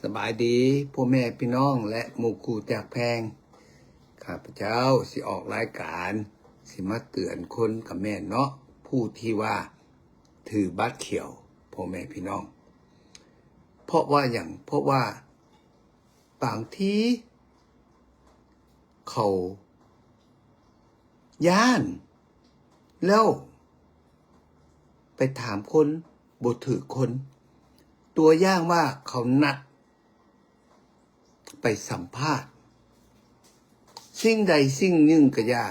ສະບາຍດີພໍ່ແມ່ພີ່ນ້ອງ ແລະ ໝູ່ຄູ່ຈັກແພງ. ຂ້າພະເຈົ້າຊິອອກລາຍການ ຊິມາເຕືອນຄົນກະແມ່ນເນາະ ຜູ້ທີ່ວ່າຖືບັດຂຽວ ພໍ່ແມ່ພີ່ນ້ອງ. ເພາະວ່າຫຍັງ? ເພາະວ່າບາງທີເຂົາຢ້ານ ແລ້ວໄປຖາມຄົນບໍ່ຖືກຄົນ. ຕົວຢ່າງວ່າເຂົານັດໄປສຳພາດສິ່ງໃດສິ່ງໜຶ່ງກະຢ່າ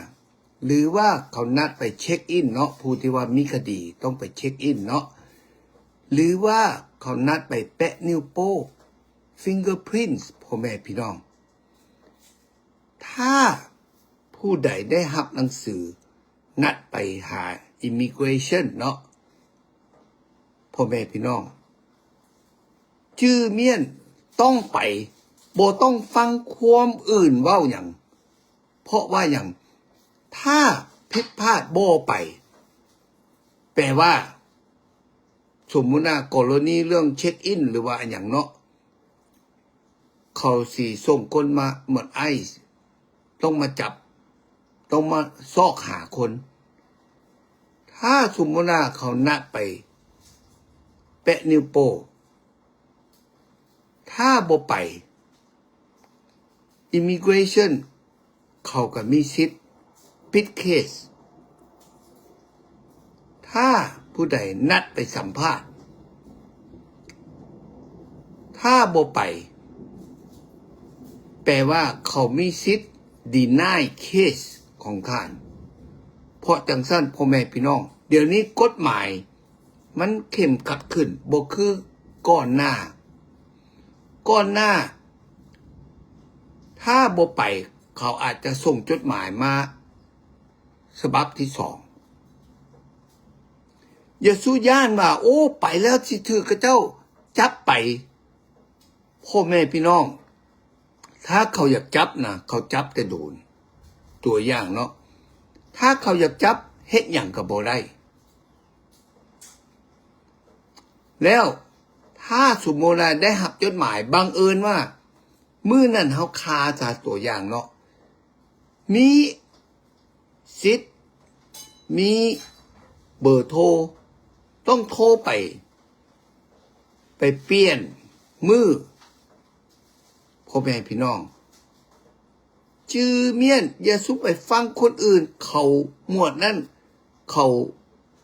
ຫຼືວ່າເຂົານັດໄປເຊັກອິນເນາະ ຜູ້ທີ່ວ່າມີຄະດີຕ້ອງໄປເຊັກອິນເນາະ ຫຼືວ່າເຂົານັດໄປແປະນິ້ວໂປ້ fingerprints ພໍ່ແມ່ພີ່ນ້ອງ. ຖ້າຜູ້ໃດໄດ້ຮັບໜັງສືນັດໄປຫາ immigration ເນາະ ພໍ່ແມ່ພີ່ນ້ອງ, ຈື່ມ້ຽນຕ້ອງໄປ, ບໍ່ຕ້ອງຟັງຄວາມອື່ນເວົ້າຫຍັງ. ເພາະວ່າຫຍັງ? ຖ້າຜິດພາດບໍ່ໄປ ແປວ່າ ສົມມຸດວ່າກໍລະນີເລື່ອງເຊັກອິນ ຫຼືວ່າອີ່ຫຍັງເນາະ, ເຂົາຊິສົ່ງຄົນມາໝົດໄອ ຕ້ອງມາຈັບ ຕ້ອງມາຊອກຫາຄົນ. ຖ້າສົມມຸດວ່າເຂົານັດໄປແປະນິ້ວໂປ້ ຖ້າບໍ່ໄປ immigration ເຂົາກະມີສິດປິດເຄສ. ຖ້າຜູ້ໃດນັດໄປສຳພາດ ຖ້າບໍ່ໄປ ແປວ່າເຂົາມີສິດ deny case ຂອງທ່ານ. ເພາະຈັ່ງຊັ້ນ ພໍ່ແມ່ພີ່ນ້ອງ, ດຽວນີ້ກົດໝາຍ ມັນເຂັ້ມຂັດຂຶ້ນ ບໍ່ຄືກ່ອນໜ້າ. ກ່ອນໜ້າ ຖ້າບໍ່ໄປ ເຂົາອາດຈະສົ່ງຈົດໝາຍມາສະບັບທີສອງ. ຢ່າສູ່ຢ້ານວ່າ ໂອ້ ໄປແລ້ວຊິຖືກເຂົາເຈົ້າຈັບໄປ. ພໍ່ແມ່ພີ່ນ້ອງ, ຖ້າເຂົາຢາກຈັບນະ ເຂົາຈັບແຕ່ໂດນ. ຕົວຢ່າງເນາະ, ຖ້າເຂົາຢາກຈັບ ເຮັດຫຍັງກະບໍ່ໄດ້. ແລ້ວຖ້າສົມມຸດວ່າໄດ້ຮັບຈົດໝາຍ ບັງເອີນວ່າມື້ນັ້ນເຮົາຄາ ຕົວຢ່າງເນາະ, ມີສິດ ມີເບີໂທ ຕ້ອງໂທໄປ ໄປປ່ຽນມື້. ພໍ່ແມ່ພີ່ນ້ອງ, ຈື່ມ້ຽນ, ຢ່າສູ່ໄປຟັງຄົນອື່ນ. ເຂົາໝວດນັ້ນ ເຂົາ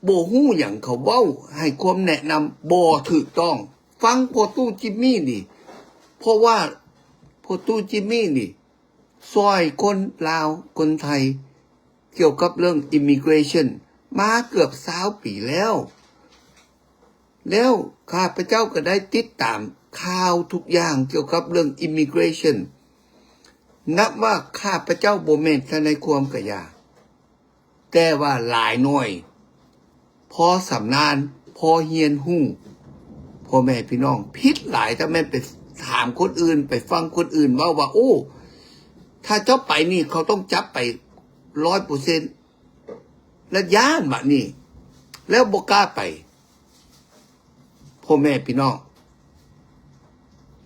ບໍ່ຮູ້ຫຍັງ, ເຂົາເວົ້າໃຫ້ຄວາມແນະນຳບໍ່ຖືກຕ້ອງ. ຟັງພໍ່ຕູ້ຈິມມີ່ນີ້, ເພາະວ່າພໍ່ຕູ້ຈິມມີ່ນີ້ ຊ່ອຍຄົນລາວຄົນໄທກ່ຽວກັບເລື່ອງ immigration ມາເກືອບຊາວປີແລ້ວ. ແລ້ວຂ້າພະເຈົ້າກະໄດ້ຕິດຕາມຂ່າວທຸກຢ່າງກ່ຽວກັບເລື່ອງ immigration. ນັບວ່າຂ້າພະເຈົ້າບໍ່ແມ່ນທະນາຍຄວາມກະຢ່າ, ແຕ່ວ່າຫຼາຍໜ່ວຍ ພໍຊຳນານ ພໍຮຽນຮູ້. ພໍ່ແມ່ພີ່ນ້ອງ, ຜິດຫຼາຍ ຖ້າແມ່ນໄປຖາມຄົນອື່ນ ໄປຟັງຄົນອື່ນເວົ້າວ່າ ໂອ້ ຖ້າເຈົ້າໄປນີ້ ເຂົາຕ້ອງຈັບໄປຮ້ອຍເປີເຊັນ ແລ້ວຢ້ານບາດນີ້ ແລ້ວບໍ່ກ້າໄປ. ພໍ່ແມ່ພີ່ນ້ອງ,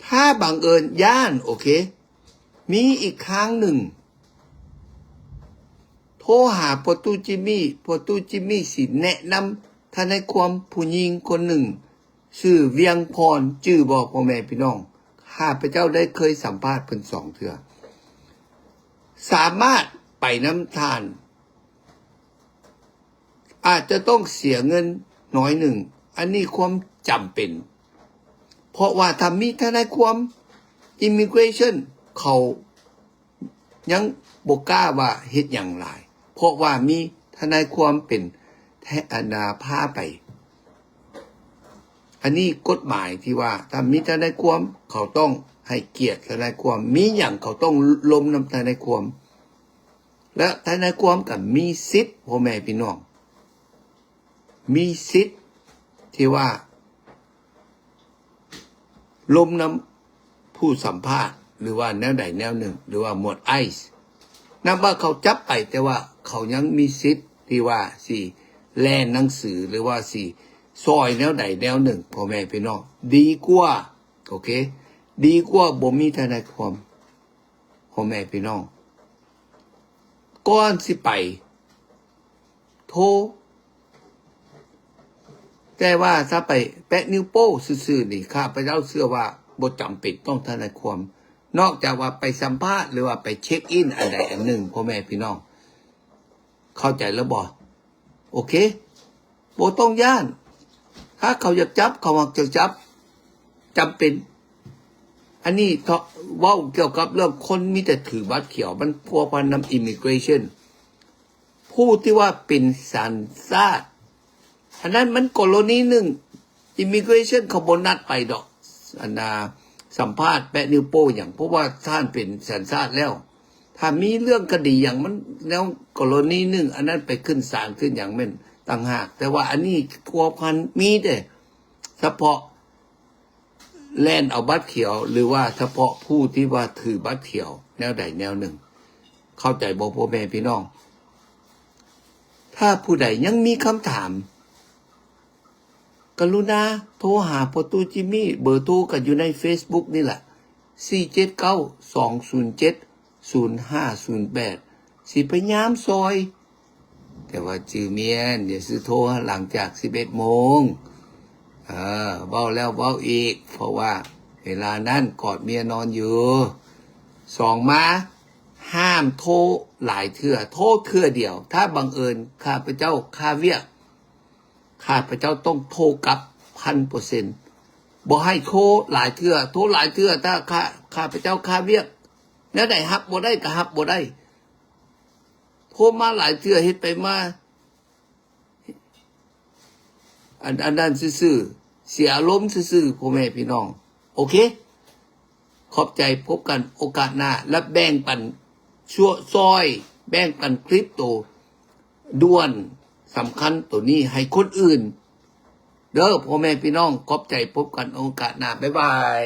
ຖ້າບັງເອີນຢ້ານ ໂອເຄ, ມີອີກທາງໜຶ່ງ, ໂທຫາພໍ່ຕູ້ຈິມມີ່, ພໍ່ຕູ້ຈິມມີ່ຊິແນະນຳທະນາຍຄວາມຜູ້ຍິງຄົນໜຶ່ງ ຊື່ວຽງພອນ, ຈື່ບໍ່ ພໍ່ແມ່ພີ່ນ້ອງ? ຂ້າພະເຈົ້າໄດ້ເຄີຍສຳພາດເພິ່ນສອງເທື່ອ. ສາມາດໄປນຳທ່ານ, ອາດຈະຕ້ອງເສຍເງິນໜ້ອຍໜຶ່ງ, ອັນນີ້ຄວາມຈຳເປັນ. ເພາະວ່າຖ້າມີທະນາຍຄວາມ immigration ເຂົາ ຍັງບໍ່ກ້າວ່າເຮັດຫຍັງຫຼາຍ ເພາະວ່າມີທະນາຍຄວາມເປັນແທ ອັນນາ ພາໄປ. ອັນນີ້ກົດໝາຍທີ່ວ່າ ຖ້າມີທະນາຍຄວາມ ເຂົາຕ້ອງໃຫ້ກຽດທະນາຍຄວາມ, ມີຫຍັງເຂົາຕ້ອງລົມນຳທະນາຍຄວາມ ແລະ ທະນາຍຄວາມກໍມີສິດ ພໍ່ແມ່ພີ່ນ້ອງ ມີສິດທີ່ວ່າລົມນຳຜູ້ສຳພາດ ຫຼືວ່າແນວໃດແນວໜຶ່ງ ຫຼືວ່າໝວດໄອສ໌ ນັບວ່າເຂົາຈັບໄປ ແຕ່ວ່າເຂົາຍັງມີສິດທີ່ວ່າຊິແລ່ນໜັງສື ຫຼືວ່າຊິຊ່ອຍແນວໃດແນວໜຶ່ງ ພໍ່ແມ່ພີ່ນ້ອງ ດີກວ່າ ໂອເຄ ດີກວ່າບໍ່ມີທະນາຍຄວາມ ພໍ່ແມ່ພີ່ນ້ອງ ກ່ອນຊິໄປ ໂທ ແຕ່ວ່າຖ້າໄປແປະນິ້ວໂປ້ຊື່ໆນີ້ ຂ້າພະເຈົ້າເຊື່ອວ່າບໍ່ຈຳເປັນຕ້ອງທະນາຍຄວາມ ນອກຈາກວ່າໄປສຳພາດ ຫຼືວ່າໄປເຊັກອິນອັນໃດອັນໜຶ່ງ ພໍ່ແມ່ພີ່ນ້ອງ ເຂົ້າໃຈແລ້ວບໍ່? ໂອເຄ ບໍ່ຕ້ອງຢ້ານ ຖ້າເຂົາຢາກຈັບ ເຂົາມັກຈະຈັບ ຈຳເປັນ ອັນນີ້ເທາະ ເວົ້າກ່ຽວກັບເລື່ອງຄົນມີແຕ່ຖືບັດຂຽວ ມັນພົວພັນນຳ immigration ຜູ້ທີ່ວ່າເປັນສັນຊາດ ອັນນັ້ນມັນກໍລະນີໜຶ່ງ immigration ເຂົາບໍ່ນັດໄປດອກ ອັນນ່າ ສຳພາດແປະນິ້ວໂປ້ຫຍັງ ເພາະວ່າທ່ານເປັນສັນຊາດແລ້ວ ຖ້າມີເລື່ອງຄະດີຫຍັງ ມັນແນວກໍລະນີໜຶ່ງ ອັນນັ້ນໄປຂຶ້ນສານຂຶ້ນຫຍັງແມ່ນຕ່າງຫາກ ແຕ່ວ່າອັນນີ້ພົວພັນມີແຕ່ສະເພາະ ແລ່ນເອົາບັດຂຽວ ຫຼືວ່າສະເພາະຜູ້ທີ່ວ່າຖືບັດຂຽວແນວໃດແນວໜຶ່ງ ເຂົ້າໃຈບໍ່ ພໍ່ແມ່ພີ່ນ້ອງ? ຖ້າຜູ້ໃດຍັງມີຄຳຖາມ ກະລຸນາໂທຫາພໍ່ຕູ້ຈິມມີ ເບີໂທກໍຢູ່ໃນເຟສບຸກນີ້ລະ ສີ່ເຈັດເກົ້າ ສອງສູນເຈັດ ສູນຫ້າສູນແປດ ຊິພະຍາຍາມຊ່ອຍ ແຕ່ວ່າຈື່ມ້ຽນ ຢ່າຊື້ໂທຫຼັງຈາກສິບເອັດໂມງ ເອີ ເວົ້າແລ້ວເວົ້າອີກ ເພາະວ່າເວລານັ້ນກອດເມຍນອນຢູ່ ສອງມາ ຫ້າມໂທຫຼາຍເທື່ອ ໂທເທື່ອດຽວ ຖ້າບັງເອີນຂ້າພະເຈົ້າຄາວຽກ ຂ້າພະເຈົ້າຕ້ອງໂທກັບພັນເປີເຊັນ ບໍ່ໃຫ້ໂທຫຼາຍເທື່ອ ໂທຫຼາຍເທື່ອ ຖ້າຂ້າ ຂ້າພະເຈົ້າຄາວຽກ ແນວໃດຮັບບໍ່ໄດ້ກໍຮັບບໍ່ໄດ້ ໂທມາຫຼາຍເທື່ອເຮັດໄປມາ ອັນ ອັນນັ້ນຊື່ໆ ເສຍອາລົມຊື່ໆ ພໍ່ແມ່ພີ່ນ້ອງ ໂອເຄ ຂອບໃຈ ພົບກັນໂອກາດໜ້າ ແລະ ແບ່ງປັນຊ່ວຍ ຊ່ອຍ ແບ່ງປັນຄລິບໂຕດ່ວນສຳຄັນໂຕນີ້ໃຫ້ຄົນອື່ນເດີ ພໍ່ແມ່ພີ່ນ້ອງ ຂອບໃຈ ພົບກັນໂອກາດໜ້າ ບາຍບາຍ.